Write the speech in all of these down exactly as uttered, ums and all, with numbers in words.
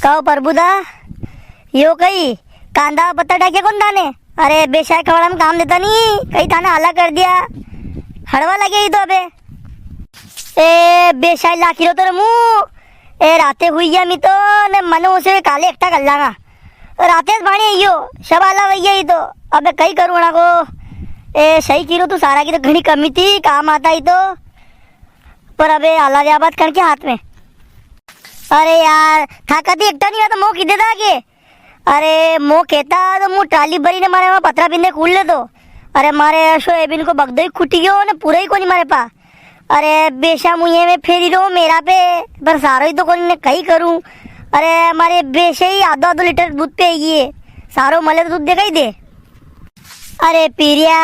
काओ प्रभुदा, यो कई कांदा पत्ता डाक्या कोनी थाने? अरे, बेशा कवाड़ा में काम देता नी, कई थाने आला कर दिया। हड़वा लगे ही तो अबे। ए, बेशा लाखी रो तो रे मुंह। ए, राते हुई गया मी तो, ने मने उसे काले एकटा कर लांगा। राते से भाणी यो, शबाला वही ही तो। अबे कई करूँ ना को। ए, सही की रो तू, सारा की तो घणी कमी थी, काम आता ही तो। पर अबे आला व्या बात कण के हाथ में। अरे यार, थाका थी एकटा नी हुआ तो मो की देता के? अरे, मो केता तो मु ट्राली भरी ने मारे वहाँ पतरा पिंदे कूल लेतो। अरे, मारे सोयाबीन को बगदो ही खुटी गयो ने पूरा ही कोनी मारे पा। अरे, बेशा मु ये में फेरी रो मेरा पे, पर सारो ही तो कोनी ने कई करूँ। अरे, मारे बेशा ही आधो आधो लीटर दूध पे ही है। सारो मले तो दूध दे कई दे। अरे पीरिया,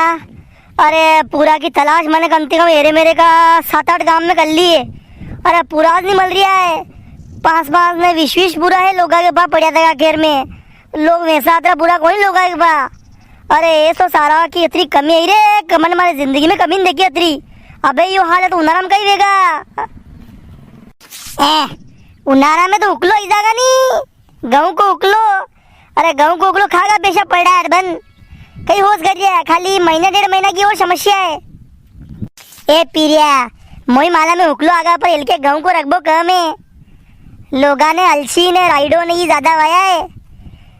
अरे पूरा की तलाश मने कम से कम एरे मेरे का सात आठ गांव में कर ली है। अरे पूरा नी मल रिया है। पांच पांच ने बीस बीस पूरा है लोगा के पा पड़िया था घेर में। लोग वैसा अतरा पूरा कोई लोगा के पा। अरे ये तो सारा की इतनी कमी आई रे, कमन मारे जिंदगी में कमी नी देखी अतरी। अबे यो हाल है तो उनारा में कई वेगा। ए, उनारा में तो उकलो ही जागा नी। गहूं को उकलो, अरे गहूं को उकलो खागा बेशा पड़ा है बन। कई होश कर रिया है, खाली महीना डेढ़ महीना की और समस्या है। ए पीरिया, मोई माला में उकलो आगा पर इलके गहूं को रखबो कम है। लोगा ने अलसी ने राइडो ने ये ज्यादा वाया है।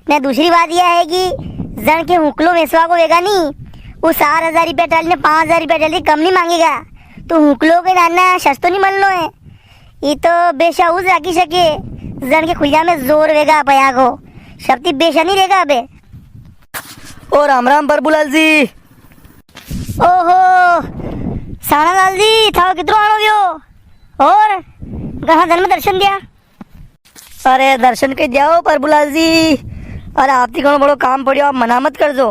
ने दूसरी बात यह है कि जण के हुकलो वेसवा को वेगा नी, वो चार हजार रुपया ट्राली ने पांच हजार रुपया ट्राली कम नी मांगेगा। तो हुकलो के नाना सस्तो नी मलनो है। ई तो बेशा उज राखी सके, जण के खुलिया में जोर वेगा पया को। शक्ति बेशा नी रेगा अबे। ओ राम राम प्रभुलाल जी। ओहो, साणालाल जी, थाओ कितरो आणो व्यो? और घणा दिन में दर्शन दिया। अरे दर्शन के जाओ प्रभुलाल जी। अरे आपती घणो बड़ो काम पड़ियो, आप मना मत कर दो।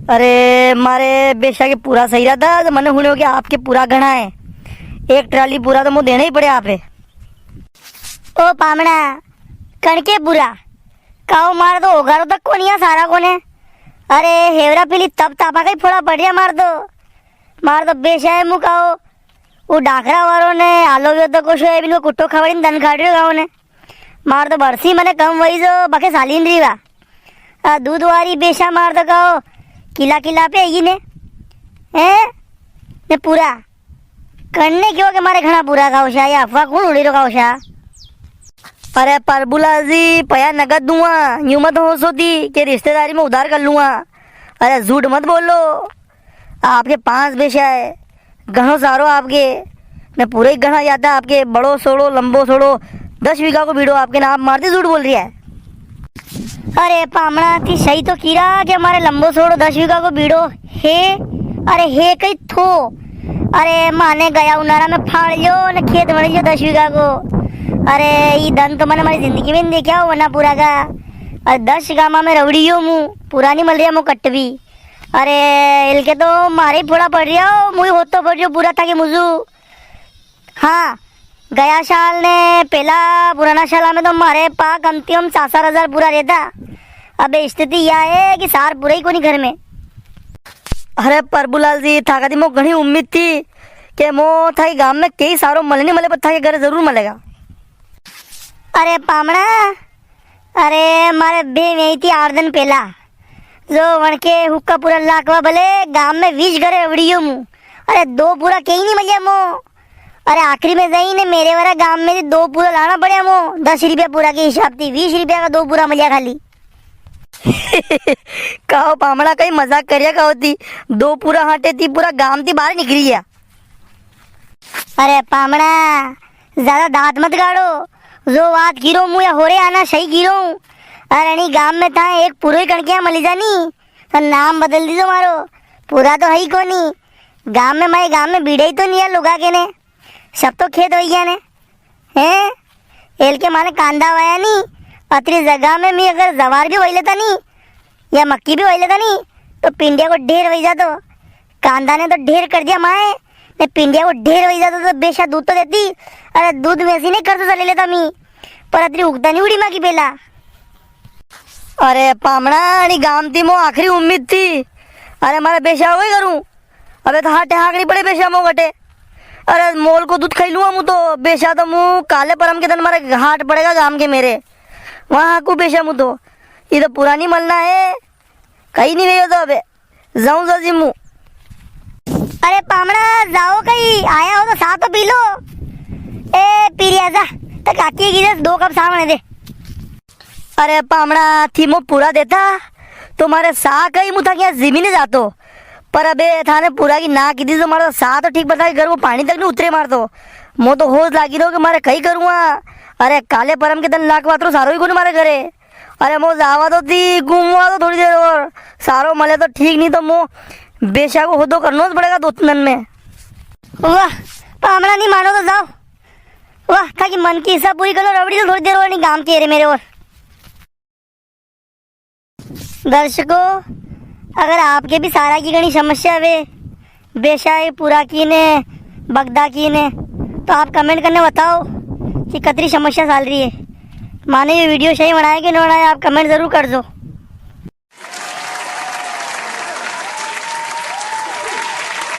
अरे मारे बेशा के पूरा सही रहा था, तो मने हुण्यो कि आपके पूरा घणा है, एक ट्राली पूरा तो मु देना ही पड़े आपे। ओ पामणा, कणके पूरा? काओ मारे तो ओगारो तक कोनी है सारा कोने। अरे हेवरा पीली तप तापा का ही फोड़ा पड़ रिया मार तो। मार तो बेशा है मु काओ। वो डाकरा वारो ने आलो व्यो तो को सोयाबीन को कुट्टो खवाड़ी ने दन काट रियो गाँव ने। मार तो बरसी मने कम वही जो बके सालीन री वा। आ दूध वारी बेशा मार तो काओ किला किला पे ही ने। हैं? ने पूरा। कणने क्यो के मारे घणा पूरा काओ शा, या अफवाह कुण उड़ी रो काओ शा? अरे प्रभुलाल जी, पया नगद दूंगा, यूं मत होसो थी के रिश्तेदारी में उधार कर लूंगा। अरे झूठ मत बोलो, आपके पांच बेशा है, घणो सारो आपके, ने पूरे ही घणा ज्यादा आपके, बड़ो सोड़ो, लंबो सोड़ो, दस बीघा को बीड़ो आपके, ने आप मारती झूठ बोल रिया है। अरे पामणा, थी सही तो कीरा के मारे लंबो सोड़ो दस बीघा को बीड़ो है। अरे है कई थो। अरे माने गया उनारा में फाड़ लियो ने खेत बन लियो दस बीघा को। अरे ई दन तो मने मारी जिंदगी में नी देख्या हो वना पूरा का। अरे दस गामा में रवड़ियो मु, पूरा नी मल रिया मु कट भी। अरे इलके तो मारे ही फोड़ा पड़ रिया हो, मुई होतो पड़ रियो पूरा था के मुझू। हाँ, गया साल ने पेला पुराना साल में तो मारे पा कम से कम चार चार हजार पूरा रेता। अबे स्थिति या है कि सार पूरा ही कोनी घर में। अरे प्रभुलाल जी, थाका थी मो घणी उम्मीद थी के मो थाके गाम में कई सारो मले नी मले, पर थाके घर जरूर मलेगा। अरे पामणा, अरे मारे बे में थी आठ दिन पेला, जो वणके हुक्का पूरा लाकवा भले गाम में वीस घरे अवड़ियो मु। अरे दो पूरा कई नी मलिया मो। अरे आखिरी में जाई ने मेरे वाला गाम में थी दो पूरा लाना पड़या मो, दस रुपया पूरा के हिसाब थी, वीस रुपया का दो पूरा मलिया खाली। काओ पामणा, कई मजाक करिया काओ थी, दो पूरा हाटे थी पूरा गाम थी बाहर निकली गया। अरे पामणा, ज्यादा दांत मत गाड़ो, जो बात कीरो मु या होरे आना सही कीरो हूँ। अरे अणी गाम में था एक पूरो ही कणकिया मली जानी, तो नाम बदल दीजो मारो, पूरा तो है ही कोनी। गाम में मारे गाम में बीड़े ही तो नी है लोगा के ने, सब तो खेत हो गया ने। हैं? एल के माने कांदा वाया नी, अतरी जगह में मी अगर जवार भी वही लेता नी, या मक्की भी वही लेता नी, तो पिंडिया को ढेर वही जातो। कांदा ने तो ढेर कर दिया माए, ने पिंडिया को ढेर वही जातो तो बेशा दूध तो देती। अरे दूध में से नी खर्च चले लेता मी, पर अतरी उगता नी उड़ी माँ की बेला। अरे पामणा, अणी गाम थी मो आखिरी उम्मीद थी। अरे मारे बेशा वही करूँ, अबे तो हाटे हाकड़ी पड़े बेशा मो घटे। अरे मोल को दूध खाई लूँ मु तो, बेशा तो मु काले परम के दिन मारे हाट पड़ेगा गाम के मेरे। वां हाकूं बेशा मूं तो, ये तो पुरानी मलना है, कई नी वेयो तो अबे, जाऊं जा जी मूं। अरे पामणा, जाओ कई, आया हो तो सा तो पी लो। ए पीरिया जा, तो काकी की दे दो कप सा बने दे। अरे पामणा, थी मो पूरा देता, तो मारे सा कई मूं थाके यां जिमी ने जातो। पर अबे थाने पूरा की ना कीदी तो मारो सा तो ठीक, पर थाके घर वो पाणी तक नी उतरे मारतो। मो तो होश लागी रो कि मारे कई करूँगा। अरे काले परम के दन लाख वातरो सारो ही कोनी मारे घरे। अरे मो जावा तो थी, घूमवा तो थोड़ी देर और। सारो मले तो ठीक, नी तो मो बेशा को होदो करनो ज पड़ेगा दो तीन दन में। वाह, पामणा नी मानो तो जाओ। वाह, थाकी मन की इच्छा पूरी कर लो, रबड़ी तो थोड़ी देर और नी काम के रे मेरे और। दर्शकों, अगर आपके भी सारा की घणी समस्या वे, बेशा ए पूरा की ने, बगदा की ने, तो आप comment करने बताओ कि कतरी समस्या चाल री है। माने ये video सही बनाया कि नी बनाया, आप comment जरूर कर दो।